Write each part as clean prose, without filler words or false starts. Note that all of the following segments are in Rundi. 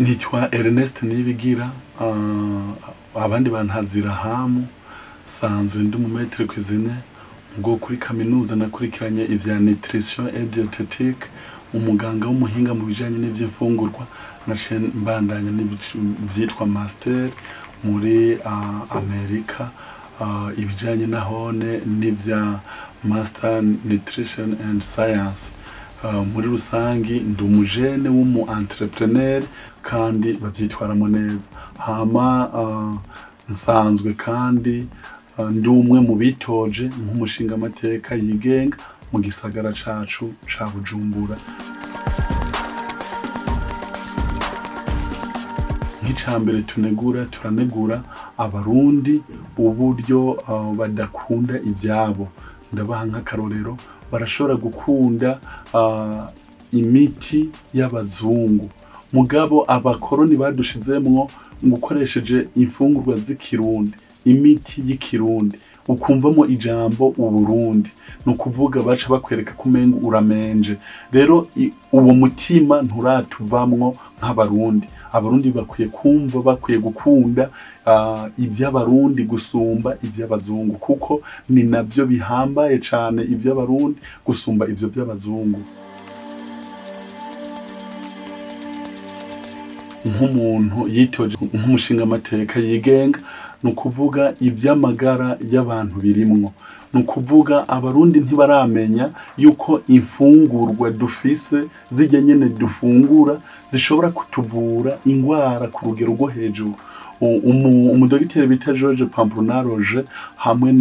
Nitwa Ernest Nibigira, abandi bantazira Hamu, sanzwe ndi mu maître cuisinier ngo kuri kaminuza nakurikiranye ivya nutrition et diététique, umuganga w'umuhinga mu bijanye n'ivy'imfungurwa, naciye mbandanya n'ivyitwa master muri Amerika, ibijanye nahone n'ivya master nutrition and science. Muri rusangi ndi umujene w'umu entrepreneur kandi bavyitwaramo neza. Hama nsanzwe kandi ndi umwe mu bitoje nk'umushingamateka yigenga mu gisagara cacu ca Bujumbura. Nk'icambere tunegura, turanegura abarundi uburyo badakunda ivyabo. Ndabaha nk'akarorero, barashobora gukunda imiti y'abazungu, mugabo abakoroni badushizemwo ngo ukoresheje imfungurwa z'ikirundi, imiti y'ikirundi, ukumvamo ijambo Uburundi, ni ukuvuga baca bakwereka ko umengo uramenje. Rero uwo mutima nturatuvamwo nk'abarundi. Abarundi bakwiye kumva, bakwiye gukunda ivy'abarundi gusumba ivy'abazungu, kuko ni navyo bihambaye cane ivy'abarundi gusumba ivyo vy'abazungu. Nk'umuntu yitoje nk'umushingamateka yigenga, ni ukuvuga ivy'amagara y'abantu birimwo. Ni ukuvuga abarundi ntibaramenya yuko imfungurwa dufise zirya nyene dufungura zishobora kutuvura ingwara ku rugero rwo hejuru. Umudogiteri bita George Pamplona-Roger hamwe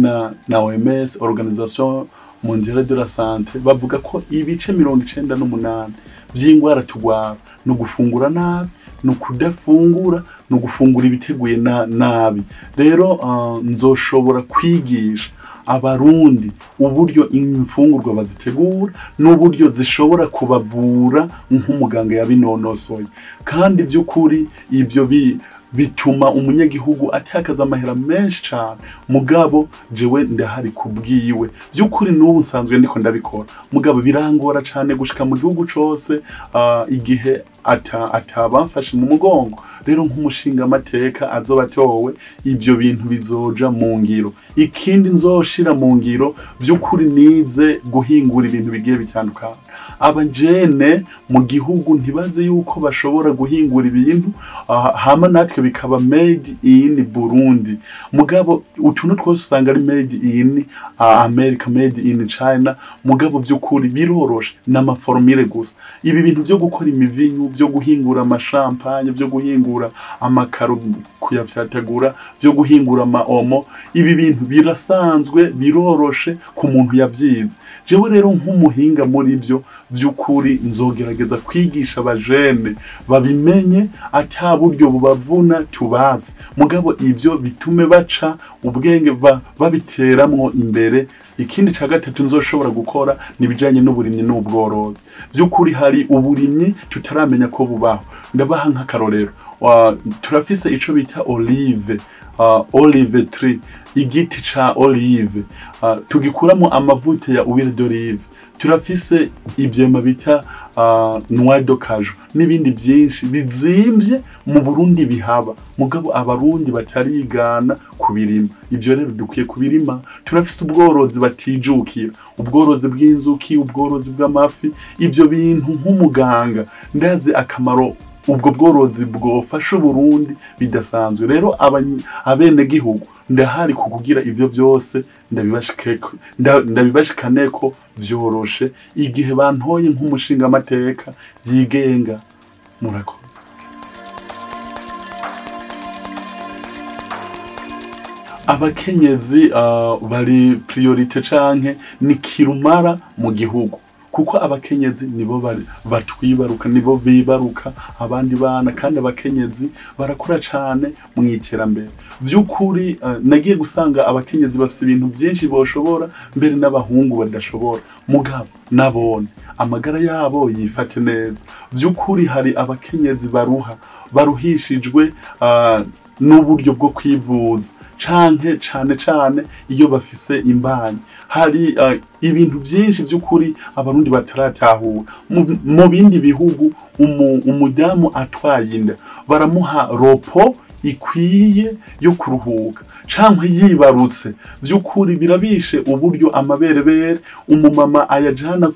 na OMS, Organisation Mondiale de la Santé, bavuga ko ibice 98 vy'ingwara tugwara ni ugufungura nabi, ni ukudafungura, ni ugufungura ibiteguye nabi. Rero nzoshobora kwigisha abarundi uburyo imfungurwa bazitegura n'uburyo zishobora kubavura nk'umuganga yabinonosoye. Kandi by'ukuri ivyo bituma umunyagihugu atakaza amahera menshi cane, mugabo jewe ndahari kubwiwe. By'ukuri n'ubu nsanzwe ndiko ndabikora, mugabo birangora cane gushika mu gihugu cose igihe atabamfashe mu mugongo. Rero nk'umushingamateka azoba atowe, ivyo bintu bizoja mu ngiro. Ikindi nzoshira mu ngiro by'ukuri nize guhingura ibintu bigiye bitandukanye. Abajene mu gihugu ntibazi yuko bashobora guhingura ibintu, hama natwe bikaba made in Burundi. Mugabo utuntu twose usanga ari made in America, made in China, mugabo by'ukuri biroroshe n'amaformule gusa. Ibi bintu byo gukora imivinyu, byo guhingura amashampanye, byo guhingura amakaro kuyafyatagura, byo guhingura amaomo, ibi bintu birasanzwe biroroshe ku muntu yavyize. Jewe rero nk'umuhinga muri byo by'ukuri nzogerageza kwigisha abajene babimenye ata buryo bubavuna tubazi, mugabo ivyo bitume baca ubwenge babiteramwo imbere. Ikindi ca gatatu nzoshobora gukora ni bijanye n'uburimyi n'ubworozi. By'ukuri hari uburimyi tutaramenya ko bubaho. Ndabaha nk'akarorero, turafise ico bita olive, olive tree, igiti ca olive, tugikuramo amavuta ya huile d'olive. Turafise ivyema bita noix de cajou n'ibindi byinshi bizimvye mu Burundi bihaba, mugabo abarundi batarigana kubirima. Ivyo rero dukwiye kubirima. Turafise ubworozi batijukira, ubworozi bw'inzuki, ubworozi bw'amafi. Ivyo bintu nk'umuganga ndazi akamaro ubwo bworozi bwofasha Uburundi bidasanzwe. Rero abenegihugu ndahari kukugira ivyo byose ndabibashikaneko vyoroshe igihe bantoye nk'umushingamateka yigenga. Murakoze. Abakenyezi bari priorite canke ni kirumara mu gihugu, kuko abakenyezi nibo batwibaruka, nibo bibaruka abandi bana, kandi abakenyezi barakora cane mu iterambere. By'ukuri nagiye gusanga abakenyezi bafise ibintu byinshi boshobora mbere n'abahungu badashobora, mugabo nabone amagara yabo yifate neza. By'ukuri hari abakenyezi baruhishijwe n'uburyo bwo kwivuza canke cane cane iyo bafise imbanyi. Hari ibintu byinshi by'ukuri abarundi bataratahura. Mu bindi bihugu umudamu atwaye inda baramuha ropo ikwiye yo kuruhuka, canke yibarutse by'ukuri birabishe uburyo amaberebere umumama ayajana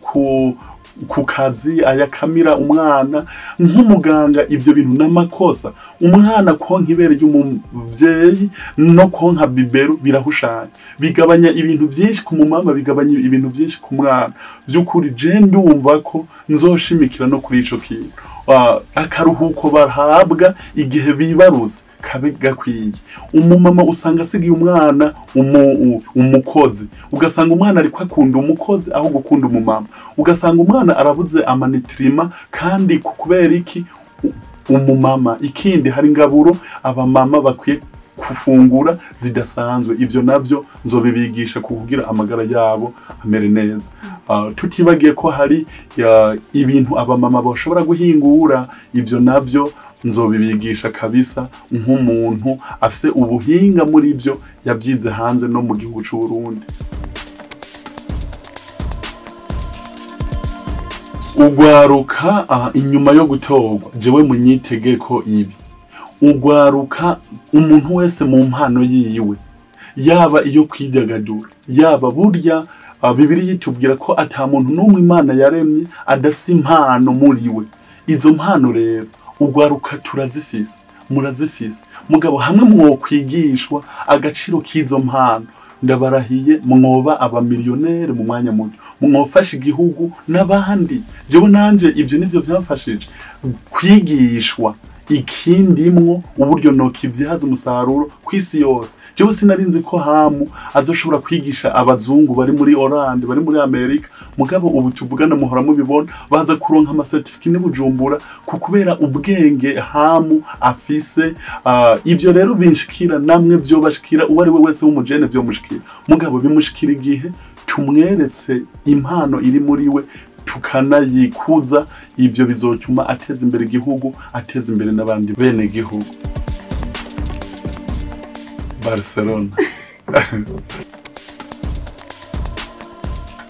ku kazi ayakamira umwana. Nk'umuganga ivyo bintu n'amakosa. Umwana konka ibere ry'umuvyeyi no konka bibero birahushanya, bigabanya ibintu byinshi ku mumama, bigabanya ibintu byinshi ku mwana. By'ukuri je ndumva ko nzoshimikira no kuri ico kintu. Akaruhuko bahabwa igihe bibaruze kabe gakwiye. Umumama usanga asigiye umwana umukozi, ugasanga umwana ariko akunda umukozi aho gukunda umumama, ugasanga umwana arabuze amanitrima kandi kubera iki umumama. Ikindi hari ingaburo abamama bakwiye kufungura zidasanzwe, ivyo navyo nzobibigisha kugira amagara yabo amere neza. Tutibagiye ko hari ibintu abamama bashobora guhingura, ivyo navyo nzobibigisha kabisa nk'umuntu afise ubuhinga muri byo yabyize hanze no mu gihugu c'u Burundi. Ugwaruka inyuma yo gutorwa, jewe munyitegeko ibi. Ugwaruka umuntu wese mu mpano yiwe, yaba iyo kwidagadura, yaba burya Bibiliya itubwira ko ata muntu n'umwe Imana yaremye adafise impano muri we. Izo mpano rero ugwaruka turazifise, murazifise, mugabo hamwe mwokwigishwa agaciro k'izo mpano, ndabarahiye mwoba abamiliyoneri mu mwanya muto, mwofasha igihugu n'abandi. Jewe nanje ivyo nivyo byamfashije kwigishwa ikindimwo uburyo nokivyaza umusaruro kwisi yose. Jewe sinarinzi ko Hamu azoshobora kwigisha abazungu bari muri Hollande, bari muri Amerika, mugabo ubu tuvugana muhora mubibona baza kuronka ama certificate n'Ibujumbura kubera ubwenge Hamu afise. Ivyo rero binshikira namwe byo bashikira uwo ari we wese w'umujene byo mushikira, mugabo bimushikira igihe tumweretse impano iri muri we tukanayikuza. Ivyo bizotuma ateza imbere igihugu, ateza imbere n'abandi bene gihugu. Barcelona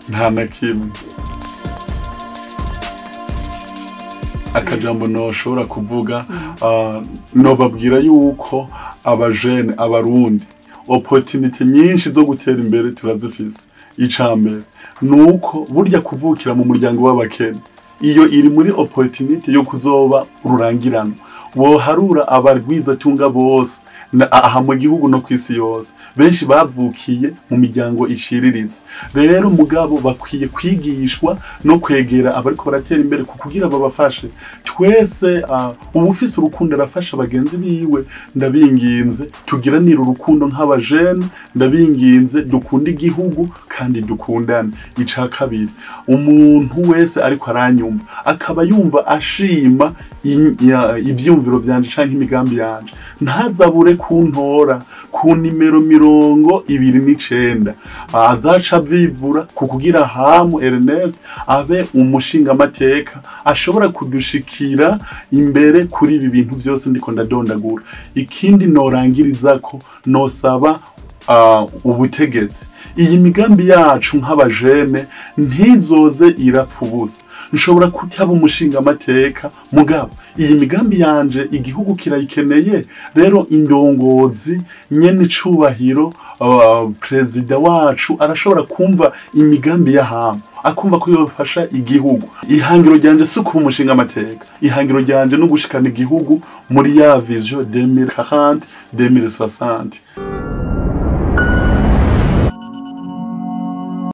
nta na kimwe. Akajambo noshobora kuvuga, nobabwira yuko abajene abarundi opportunity nyinshi zo gutera imbere turazifise. Icambere nuko burya kuvukira mu muryango w'abakene iyo iri muri opportunity yo kuzoba ururangirano, woharura abarwiza tunga bose aha mu gihugu no kwisi yose, benshi bavukiye mu miryango ishiriritse. Rero mugabo bakwiye kwigishwa no kwegera abariko baratera imbere kugira babafashe. Twese ubufise urukundo arafasha bagenzi biwe. Ndabinginze tugiranire urukundo nk'abajene, ndabinginze dukunde igihugu kandi dukundane. Ica kabiri, umuntu wese ariko aranyumva akaba yumva ashima ivyumviro vyanje canke imigambi yanje, ntazabure kuntora ku nimero 29 azaca vivura kukugira Hamu Ernest abe umushinga amateka ashobora kudushikira imbere kuri ibi bintu byose ndiko ndadondagura. Ikindi norangirizako nosaba ubutegetsi, iyi migambi yacu nk'abajene ntizoze irapfa ubusa. Nshobora kutaba umushinga amateka, mugabo iyi migambi yanje igihugu kirayikeneye. Rero indongozi nyene icubahiro perezida wacu arashobora kumva imigambi ya Hamu, akumva ko yofasha igihugu. Ihangiro ryanje si kuba umushinga amateka, ihangiro ryanje no gushikana igihugu muri ya vision 2040 2060.